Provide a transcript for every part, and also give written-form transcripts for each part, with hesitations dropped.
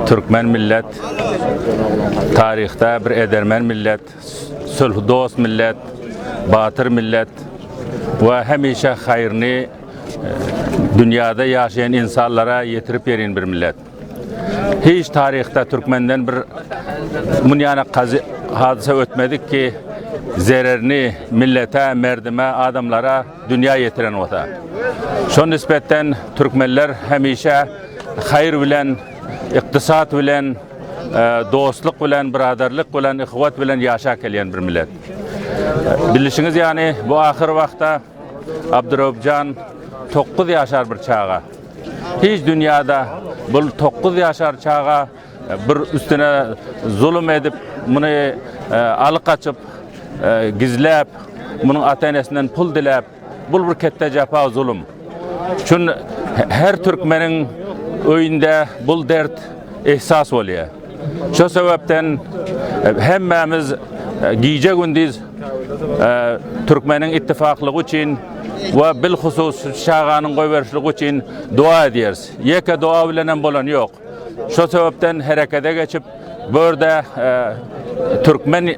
Türkmen millet taryhda bir edermen millet, sulh dost millet, batyr millet we hemişe haýryny dünýäde ýaşaýan insanlara ýetirip ýerin bir millet. Hiç taryhda türkmenden bir munýana hadysa ötmedik ki zererini millete, merdime, adamlara dünýä ýetiren bolsa. Şo nispetden türkmenler hemişe haýyr bilen, ykdysat bilen, dostluk bilen, byradarlyk bilen, yhwat bilen ýaşap gelýän bir millet. Bilişiňiz ýaly, bu ahyr wagtda Abduraufjan 9 ýaşar bir çaga. Hiç dünýäde bul 9 ýaşar çaga bir üstüne zulum edip, muny alyp gaçyp, gizläp, munuň ata-enesinden pul diläp, Bul bir ketde japa zulum. Çün her türkmeniň öýünde bul dert ihsas bolýar. Şo sebäpden hemmämiz gije gündiz türkmeniň ittifaklygy üçin we bilhusus çaganyň goýberişligi üçin dua edýäris. Ýeke dua bilen hem bolan ýok. Şo sebäpden herekete geçip, bu ýerde türkmen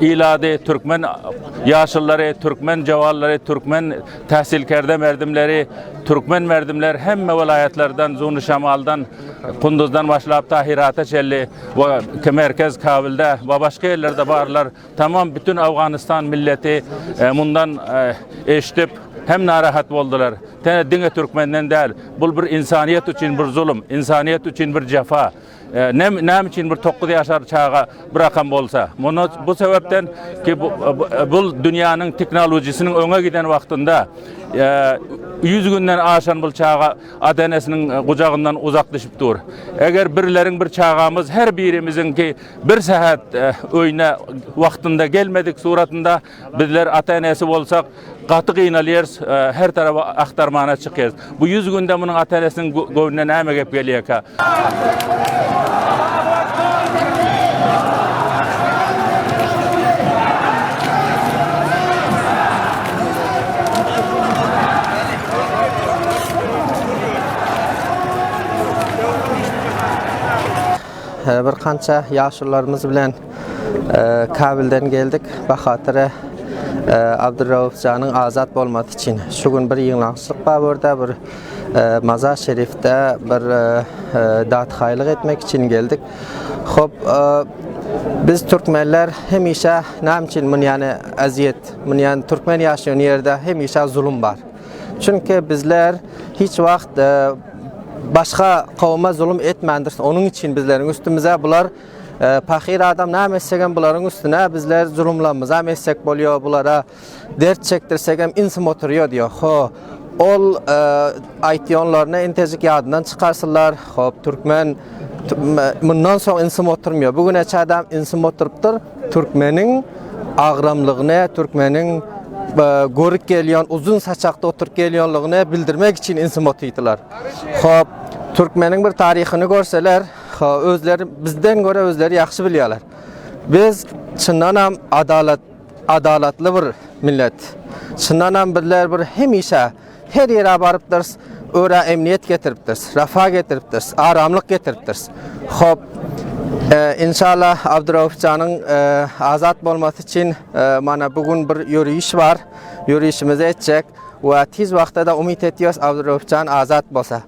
ilady, türkmen ýaşullary, türkmen jowallary, türkmen täsilkerde merdimleri, türkmen merdimler hemme welaýatlardan, Zuny Şamaldan, Kunduzdan başlap ta Hirata çenli we merkez Kabulda we başga ýerlerde barlar. Tamam bütün Awganystan milleti mundan eşidip hem narahat boldular. Tene diňe türkmenden däl. Bul bir insaniýet üçin bir zulum, insaniýet üçin bir jefa. Ne näme üçin bir 9 ýaşar çaga bir rakam bolsa. Muny bu sebäpden ki bu, bu dünýäniň tehnologiýasynyň öňe giden wagtynda 100 günden aşan bu çaga ata-enesiniň gujagyndan uzak düşüp dur. Eger birleriň bir çagamyz her birimiziňki bir sähet öýüne wagtynda gelmedik suratynda Bizler ata-enesi bolsak, gaty gynalýarys, her taraba agtarmana çykýarys. Bu 100 günde munuň ata-enesiniň göwnüne näme gep gelýärkä? Bir kança ýaşulularymyz bilen Kabilden geldik. Bahatyr Abdurrauf janyň azat bolmasy üçin. Şu gün bir ýygnanyşlyk bar burada, bir Mazar Şerifde bir dathaýlyk etmek üçin geldik. Hop, biz türkmenler hemişe näme üçin muny ýany ezýet, muny ýany türkmen ýaşaýan ýerde hemişe zulum bar. Çünki bizler hiç wagt başga kowuma zulum etmändiris. Onuň üçin bizleriň üstümize bular pahyr adam näme etsegem bularyň üstüne bizler zulumlarymyzam etsek bolýar, bulara dert çekdirsegem insem oturýar diýýär. Ho, ol aýtýanlaryny intejik ýadyndan çykarsynlar. Hop, türkmen mundan soň insem oturmaýar. Bu güne çadam insem oturypdyr. Türkmeniň agramlygyny, türkmeniň görüp gelýän uzyn saçakda oturyp gelýänligini bildirmek üçin insem otydylar. Hop, türkmeniň bir taryhyny görseler, özleri bizden göre özleri ýagşy bilýärler. Biz çyndanam adalat adalatly bir millet. Çyndanam bizler bir hemişe her ýere barypdyrys, örä emniýet getiripdiris, rafa getiripdiris, aramlyk getiripdiris. Hop, inşallah Abdurauf janyň azat bolmasy üçin mana bu gün bir ýöriş bar. Ýörişimizi etjek we tiz wagtda-da umyt etýäris Abdurauf jan azat bolsa.